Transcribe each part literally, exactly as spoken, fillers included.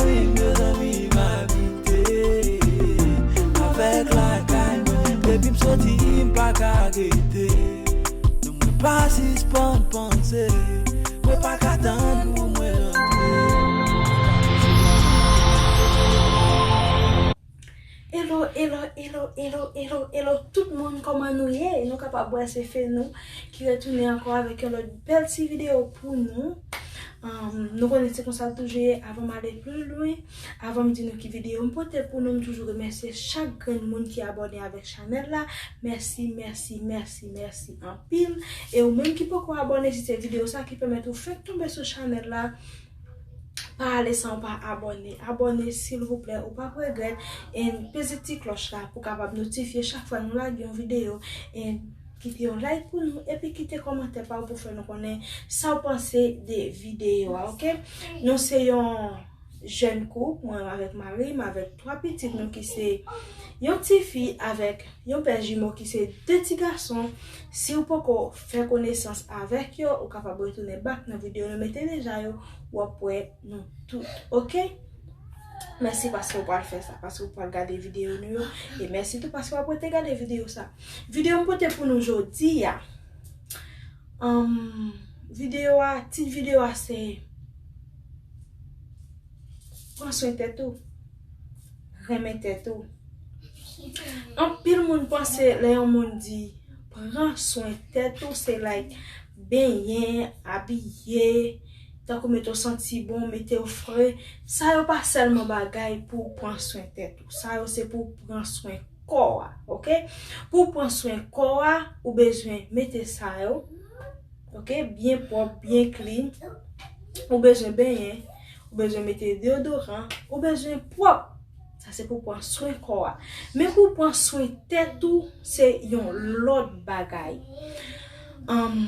Mezanmi, m abite avèk lakay mwen. Depi m soti, m pa ka rete. Non, mwen pa sispann panse. Mwen pa ka tann pou mwen rantre. Hello, hello, hello, hello, hello, hello, tout moun, kòman nou ye? Nou kapab wè se Fenou ki retounen ankò avèk yon lòt bèl ti videyo pou nou. Um, nou konnen se konsa l toujou ye. Avan m ale pli lwen, avan m di nou ki videyo m pote pou nou, m toujou remèsye chak grenn moun ki abòne avèk chanèl la. Mèsi, mèsi, mèsi, mèsi anpil. E ou menm ki poko abòne, si se videyo sa ki pèmèt ou fèk tonbe sou chanèl la, pa ale san w pa abòne. Abòne, silvouplè, ou p ap regrèt. E peze ti klòch la pou kapab notifye chak fwa nou lage yon videyo. E kite yon like pou nou, epi kite kòmantè pa w pou fè nou konnen sa w panse de videyo a, oke? Nou se yon jèn koup, mwen avèk mari m, avèk twa pitit nou ki se yon ti fi avèk yon pè jimo ki se de ti gason. Si w poko fè konesans avèk yo, ou kapab retounen back nan videyo nou mete deja yo, w ap wè nou tout, oke? Mèsi paske w pral fè sa, paske w pral gade videyo nou yo, e mèsi tou paske w ap rete gade videyo sa. Videyo m pote pou nou jodi a, um, videyo a, tit videyo a se Pran swen tèt ou. Renmen tèt ou. Anpil moun panse lè yon moun di pran swen tèt ou, se like benyen, abiye, tankou mete w santi bon, mete w fre. Sa yo pa sèlman bagay pou w pran swen tèt ou. Sa yo se pou w pran swen kò a, oke? Pou w pran swen kò a, ou bezwen mete sa yo, oke? Byen pwòp, byen clean. Ou bezwen benyen, ou bezwen mete deyodoran, ou bezwen pwòp. Sa se pou pran swen kò a. Men pou pran swen tèt ou, se yon lòt bagay. Anm,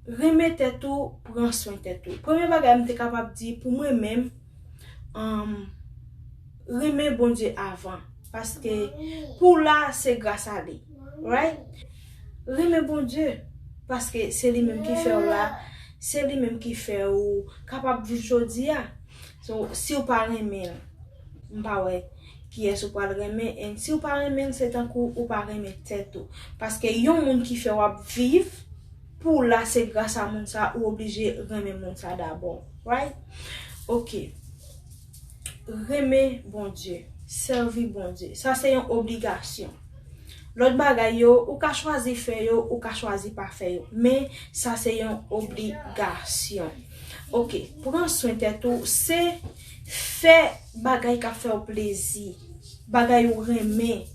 renmen tèt ou, pran swen tèt ou. Premye bagay m te kapab di pou mwen menm, anm, renmen Bondye avan. Paske pou w la, se gras a li. Right? Renmen Bondye. Paske se li menm ki fè w la. Se li menm ki fè w kapab viv jodi a. So, si w pa renmen l, m pa wè kiyès ou pral renmen. And si w pa renmen l, se tankou ou pa renmen tèt ou. Paske yon moun ki fè w ap viv, pou w la, se gras a moun sa, ou oblije renmen moun sa dabò. Right? Oke. Renmen Bondye. Sèvi Bondye. Sa se yon obligasyon. Lòt bagay yo, ou ka chwazi fè yo, ou ka chwazi pa fè yo. Men, sa se yon obligasyon. Oke, pran swen tèt ou, se fè bagay k ap fè w plezi, bagay ou renmen,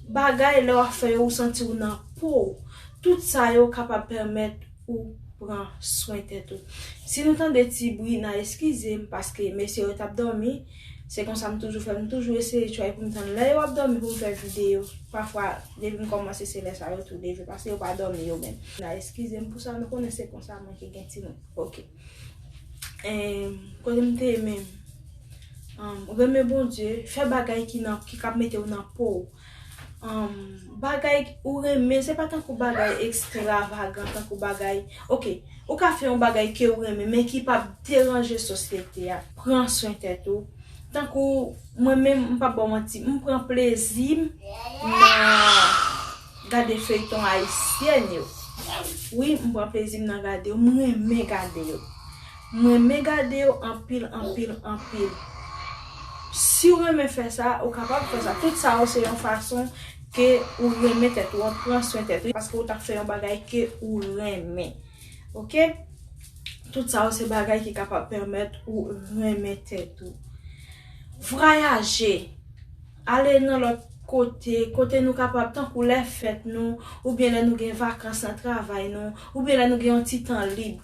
bagay lè w ap fè yo, ou santi w nan po w. Tout sa yo kapab pèmèt ou pran swen tèt ou. Si nou tande ti bri, n a eskize m, paske mesye yo t ap dòmi. Se konsa m toujou fè, m toujou eseye try pou m tann lè yo ap dòmi pou m fè videyo. Pafwa, depi m kòmanse, se lè sa yo tou leve, paske yo pa dòmi yo menm. N a eskize m pou sa, nou konnen se konsa mwen ki gen timoun. Oke. Em, kote m te ye menm? Em, renmen Bondye, fè bagay ki nan, ki kab mete w nan po w. Anm, bagay ou renmen, se pa tankou bagay ekstravagan, tankou bagay, oke, ou ka fè yon bagay ke ou renmen, men ki p ap deranje sosyete a. Pran swen tèt ou. Tankou mwen menm, m p ap ba w manti, m pran plezi m nan gade feyton ayisyèn yo. Wi, m pran plezi m nan gade yo, m renmen gade yo. M renmen gade yo anpil, anpil, anpil. Si w renmen fè sa, ou kapab fè sa. Tout sa yo se yon fason ke ou renmen tèt ou, w ap pran swen tèt ou, paske ou t ap fè yon bagay ke ou renmen. Oke? Tout sa yo se bagay ki kapab pèmèt ou renmen tèt ou. Vwayaje. Ale nan lòt kote, kote nou kapab, tankou lè fèt nou, oubyen lè nou gen vakans nan travay nou, oubyen lè nou gen yon ti tan lib.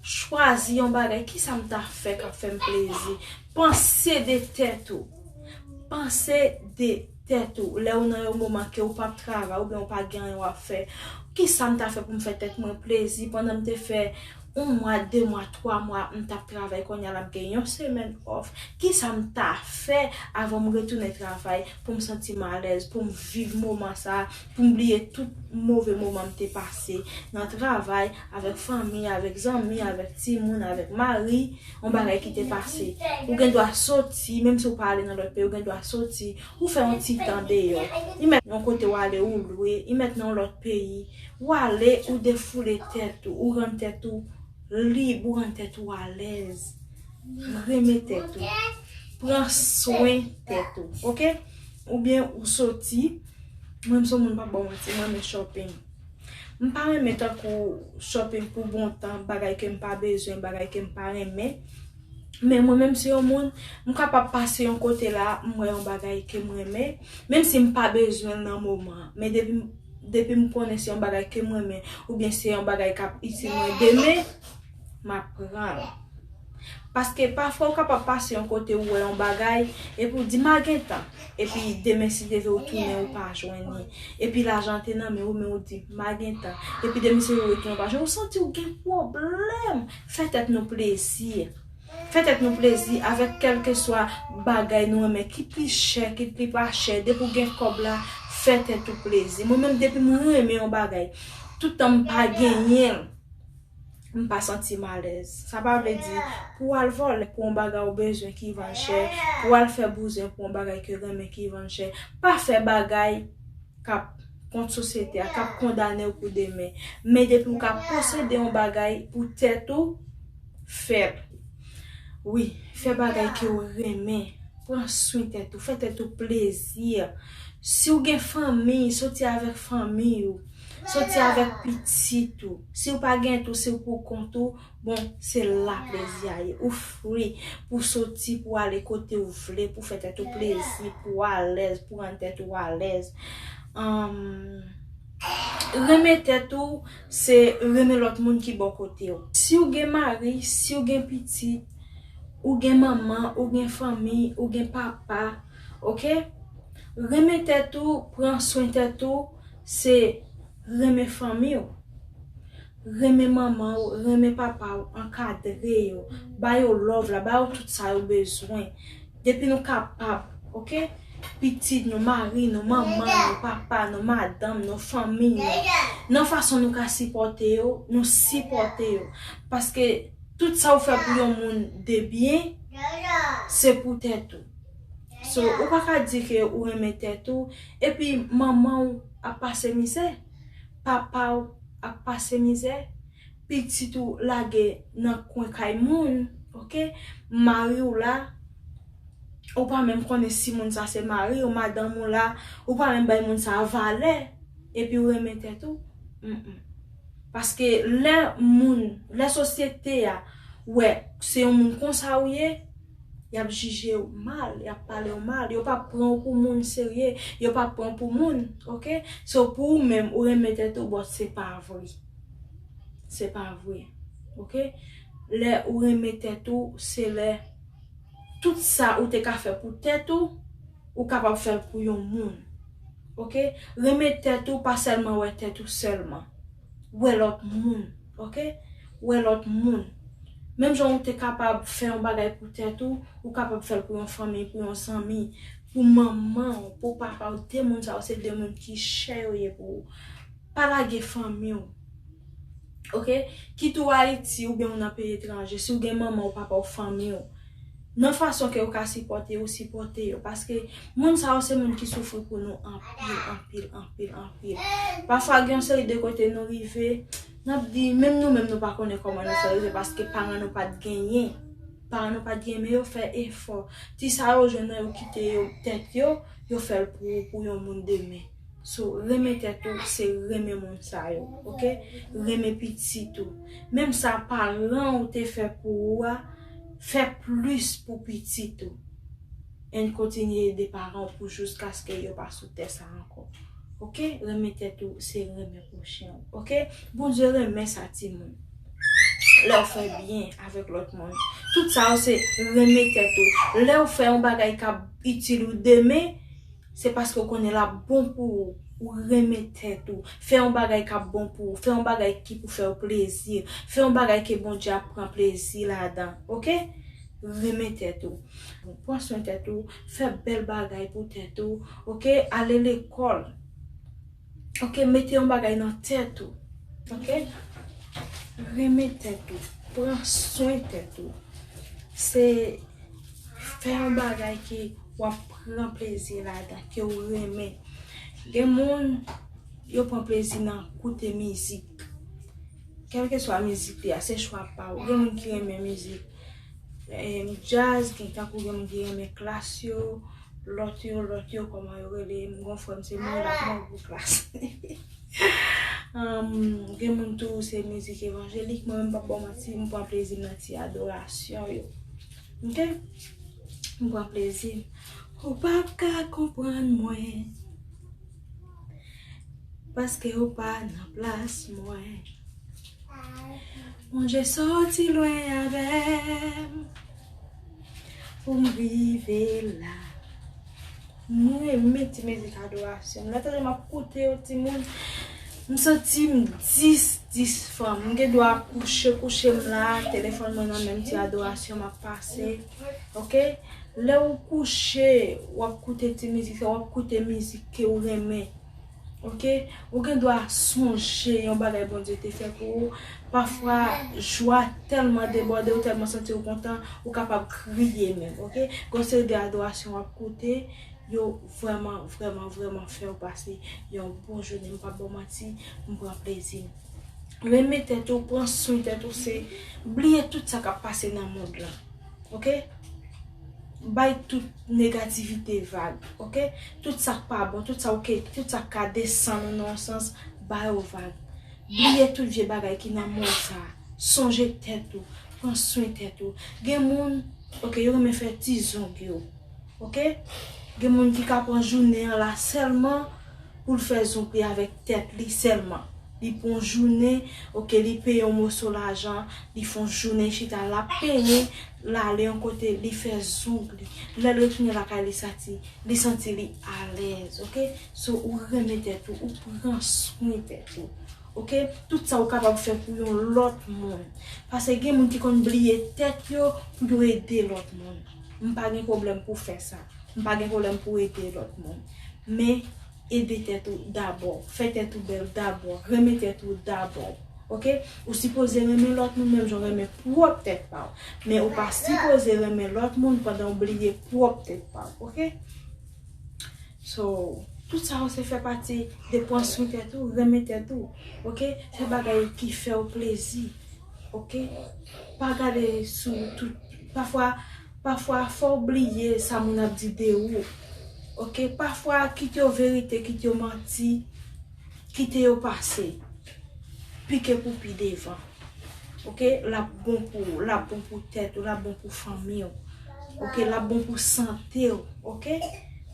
Chwazi yon bagay, kisa m ta fè k ap fè m plezi? Panse de tèt ou. Panse de tèt ou. Lè ou nan yon moman ke ou p ap travay, oubyen ou pa gen anyen w ap fè. Kisa m ta fè pou m fè tèt mwen plezi pandan m te fè yon mwa, de mwa, twa mwa, m t ap travay, kounye a la m gen yon semèn off. Kisa m ta fè avan m retounen travay pou m santi m alèz, pou m viv moman sa, pou m bliye tout move moman m te pase nan travay, avèk fanmi, avèk zanmi, avèk timoun, avèk mari, yon bagay ki te pase. Ou gen dwa soti, menm si w pa ale nan lòt peyi, ou gen dwa soti, ou fè yon ti tan deyò. Li mèt yon kote w ale, ou lwe, li mèt nan yon lòt peyi. Ou ale, ou defoule tèt ou, ou rann tèt ou lib, ou rann tèt ou alèz. Renmen tèt ou. Pran swen tèt ou, oke? Oubyen ou soti, mwen m se yon moun, m p ap ba w manti, mwen renmen shopping. M pa renmen tankou shopping pou bon tan, bagay ke m pa bezwen, bagay ke m pa renmen. Men mwen menm se yon moun, m kapab pase yon kote la, m wè yon bagay ke m renmen, menm si m pa bezwen l nan moman an. Men depi m, depi m konnen se yon bagay ke m renmen, oubyen se yon bagay k ap itil mwen demen, m ap pran l. Paske pafwa ou kapab pase yon kote ou wè yon bagay, epi ou di m a gen tan. Epi demen si Dye vle ou tounen ou pa jwenn li. Epi lajan te nan men ou men ou di m a gen tan. Epi demen si Dye vle ou tounen ou pa jwenn. Ou santi ou gen pwoblèm. Fè tèt nou plezi. Fè tèt nou plezi avèk kèlkeswa bagay nou renmen, ki pi chè, ki pi pa chè. Depi ou gen kòb la, fè tèt ou plezi. Mwen menm depi m renmen yon bagay, tout tan m pa genyen l, m pa santi m alèz. Sa pa vle di pou w al vòlè pou yon bagay ou bezwen ki vann chè, pou w al fè bouzen pou yon bagay ke w renmen ki vann chè. Pa fè bagay k ap kont sosyete a, k ap kondane w pou demen. Men depi w ka posede yon bagay pou tèt ou, fè l. Wi, fè bagay ke w renmen. Pran swen tèt ou, fè tèt ou plezi. Si w gen fanmi, soti avèk fanmi w. Soti avèk pitit ou. Si w pa gen tou, si w pou kont ou, bon, se la plezi a ye. Ou free pou soti, pou ale kote w vle, pou fè tèt ou plezi, pou w alèz, pou rann tèt ou alèz. Ahn, renmen tèt ou, se renmen lòt moun ki bò kote w. Si w gen mari, si w gen pitit, ou gen manman, ou gen fanmi, ou gen papa, oke? Renmen tèt ou, pran swen tèt ou, se renmen fanmi w. Renmen manman w, renmen papa w, ankadre yo, ba yo love la, ba yo tout sa yo bezwen. Depi nou kapab, oke? Pitit nou, mari nou, manman nou, papa nou, madanm nou, fanmi nou. Nan fason nou ka sipòte yo, nou sipòte yo. Paske tout sa ou fè pou yon moun de byen, se pou tèt ou. So, ou pa ka di ke ou renmen tèt ou, epi manman w ap pase mizè, papa w ap pase mizè, pitit ou lage nan kwen kay moun, oke? Mari w la, ou pa menm konnen si moun sa se mari w, madanm ou la, ou pa menm bay moun sa valè, epi ou renmen tèt ou. Mm, mm. Paske lè moun, lè sosyete a wè se yon moun konsa ou ye, y ap jije w mal, y ap pale w mal, yo p ap pran w pou moun serye, yo p ap pran w pou moun, oke? So, pou ou menm, ou renmen tèt ou, but se pa vre. Se pa vre, oke? Lè ou renmen tèt ou, se lè tout sa ou te ka fè pou tèt ou, ou kapab fè l pou yon moun, oke? Renmen tèt ou, pa sèlman wè tèt ou sèlman. Wè lòt moun, oke? Wè lòt moun. Menm jan ou te kapab fè yon bagay pou tèt ou, ou kapab fè l pou yon fanmi, pou yon zanmi, pou manman w, pou papa w. De moun sa yo, se de moun ki chè yo ye pou ou. Pa lage fanmi w. Oke? Kit ou Ayiti oubyen ou nan peyi etranje, si w gen manman w, papa w, fanmi w, nan fason ke ou ka sipòte yo, sipòte yo. Paske moun sa yo se moun ki soufri pou nou anpil, anpil, anpil, anpil. Pafwa gen yon seri de kote nou rive, n ap di, menm nou menm nou pa konnen kòman nou fè rive, paske paran nou pa t genyen. Paran nou pa t genyen, men yo fè efò. Ti sa yo jwenn nan, yo kite yo, tèt yo, yo fè l pou, pou yon moun demen. So, renmen tèt ou, se renmen moun sa yo, oke? Renmen pitit ou. Menm sa paran ou te fè pou ou a, fè plis pou pitit ou. And kontinye ede paran ou pou jiskaske yo pa sou tè sa ankò. Oke? Renmen tèt ou, se renmen pwochen ou. Oke? Bondye renmen sa, timoun. Lè w fè byen avèk lòt moun. Tout sa yo se renmen tèt ou. Lè w fè yon bagay k ap itil ou demen, se paske w konnen l ap bon pou ou. Ou renmen tèt ou. Fè yon bagay k ap bon pou ou. Fè yon bagay ki pou fè w plezi. Fè yon bagay ke Bondye ap pran plezi ladan. Oke? Renmen tèt ou. Pran swen tèt ou. Fè bèl bagay pou tèt ou. Oke? Ale lekòl. Oke? Mete yon bagay nan tèt ou. Oke? Renmen tèt ou. Pran swen tèt ou. Se fè yon bagay ke w ap pran plezi ladan, ke w renmen. Gen moun, yo pran plezi nan koute mizik. Kèlkeswa mizik li a, se chwa pa w. Gen moun ki renmen mizik, em, djaz, gen tankou gen moun ki renmen klas yo, lòt yo, lòt yo, kòman yo rele, m gon frè m se mwen l ap mòg pou klas. Em, gen moun tou se mizik evanjelik, mwen menm p ap ba w manti, m pran plezi m nan ti adorasyon yo. Oke? M pran plezi m. Ou p ap ka konprann mwen. Paske ou pa nan plas mwen. Bondye soti lwen avè m pou m rive la. Mwen renmen ti mizik adorasyon. Lè tande m ap koute yo, timoun, m santi m dis, dis fanm. M gen dwa kouche, kouche m la, telefòn mwen nan men m, ti adorasyon m ap pase. Oke? Lè ou kouche, w ap koute ti mizik sa, w ap koute mizik ke ou renmen. Oke? Ou gen dwa sonje yon bagay Bondye te fè pou ou. Pafwa, jwa tèlman debòde, ou tèlman santi ou kontan, ou kapab kriye menm. Oke? Gon seri de adorasyon w ap koute, yo vrèman, vrèman, vrèman fè w pase yon bon jounen. M p ap ba w manti, m pran plezi m. Renmen tèt ou, pran swen tèt ou, se bliye tout sa k ap pase nan mond lan. Oke? Bay tout negativite vag, oke? Tout sa k pa bon, tout sa ou ke, tout sa k ka desann ou nan yon sans, ba yo vag. Bliye tout vye bagay ki nan mond sa. Sonje tèt ou, pran swen tèt ou. Gen moun, oke, yo renmen fè ti zong yo, oke? Gen moun ki ka pran jounen an la sèlman pou l fè zong li avèk tèt li sèlman. Li pran jounen, oke, li peye yon moso lajan, li fè yon jounen chita, l ap penyen, l ale yon kote, li fè zong li. Lè l retounen lakay li, santi, li santi li alèz, oke? So, ou renmen tèt ou, ou pran swen tèt ou, oke? Tout sa ou kapab fè pou yon lòt moun. Paske gen moun ki konn bliye tèt yo pou yo ede lòt moun. M pa gen pwoblèm pou fè sa. M pa gen pwoblèm pou ede lòt moun. Men, ede tèt ou dabò. Fè tèt ou bèl dabò. Renmen tèt ou dabò. Oke? Ou sipoze renmen lòt moun menm jan w renmen pwòp tèt pa w. Men ou pa sipoze renmen lòt moun pandan w bliye pwòp tèt pa w. Oke? So, tout sa yo se fè pati de pran swen tèt ou, renmen tèt ou. Oke? Fè bagay ki fè w plezi. Oke? Pa gade sou tout. Pafwa, pafwa, fò w bliye sa moun ap di de ou. Oke? Pafwa, kit yo verite, kit yo manti, kite yo pase. Pike pou pi devan. Oke? L ap bon pou ou, l ap bon pou tèt ou, l ap bon pou fanmi w. Oke? L ap bon pou sante w. Oke?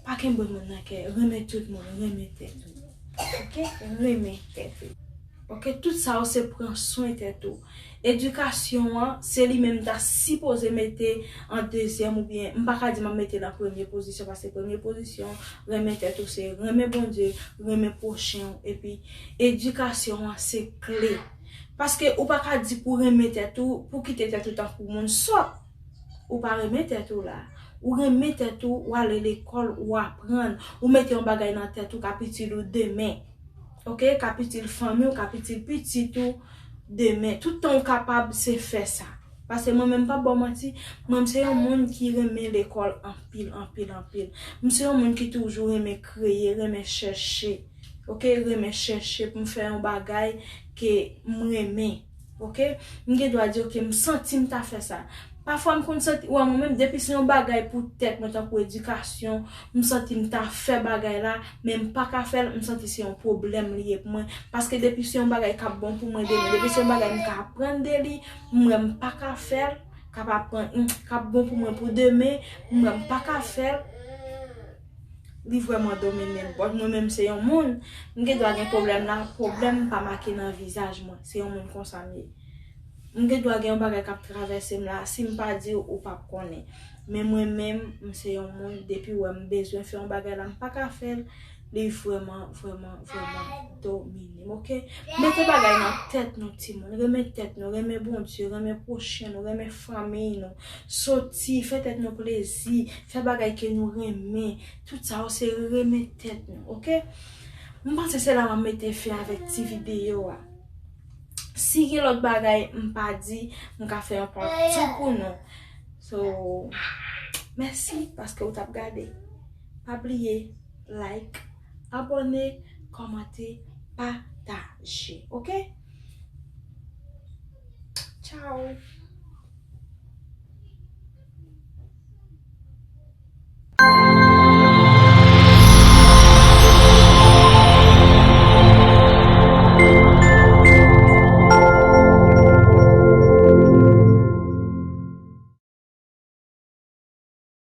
Pa kenbe moun nan kè. Renmen tout moun, renmen tèt ou. Oke? Renmen tèt ou. Oke? Tout sa yo se pran swen tèt ou. Edikasyon an, se li menm m ta sipoze mete an dezyèm oubyen, m pa ka di m ap mete l an premye pozisyon, paske premye pozisyon, renmen tèt ou, se renmen Bondye, renmen pwochen w, epi edikasyon an, se kle. Paske ou pa ka di pou renmen tèt ou, pou kite tèt ou tankou moun sòt. Ou pa renmen tèt ou la. Ou renmen tèt ou, ou ale lekòl, ou aprann, ou mete yon bagay nan tèt ou k ap itil ou demen. Oke, k ap itil fanmi w, k ap itil pitit ou demen. Tout tan w kapab, se fè sa. Paske mwen menm, m p ap ba w manti, mwen menm se yon moun ki renmen lekòl anpil, anpil, anpil. M se yon moun ki toujou renmen kreye, renmen chèche. Oke, renmen chèche pou m fè yon bagay ke m renmen. Oke? M gen dwa di, oke, m santi m ta fè sa. Pafwa m konn santi, wè mwen menm, depi se yon bagay pou tèt mwen, tankou edikasyon, m santi m ta fè bagay la, men m pa ka fè l, m santi se yon pwoblèm li ye pou mwen. Paske depi se yon bagay k ap bon pou mwen demen, depi se yon bagay m ka aprann de li, m wè m pa ka fè l, k ap aprann, m, k ap bon pou mwen pou demen, m wè m pa ka fè l. Li vrèman domine m. But mwen menm se yon moun, m gen dwa gen pwoblèm la, pwoblèm pa make nan vizaj mwen. Se yon moun konsa m ye. M gen dwa gen yon bagay k ap travèse m la, si m pa di w, ou p ap konnen. Men mwen menm, m se yon moun, depi w wè m bezwen fè yon bagay la, m pa ka fè l. Li vrèman, vrèman, vrèman domine m, oke? Mete bagay nan tèt nou, timoun. Renmen tèt nou, renmen Bondye, renmen pwochen nou, renmen fanmiy nou. Soti, fè tèt nou plezi, fè bagay ke nou renmen. Tout sa yo se renmen tèt nou, oke? M panse se la m ap mete fen avèk ti videyo a. Si gen lòt bagay m pa di, m ka fè yon part two pou nou. So, mèsi paske w t ap gade. Pa bliye like, abòne, kòmante, pataje, oke? Ciao.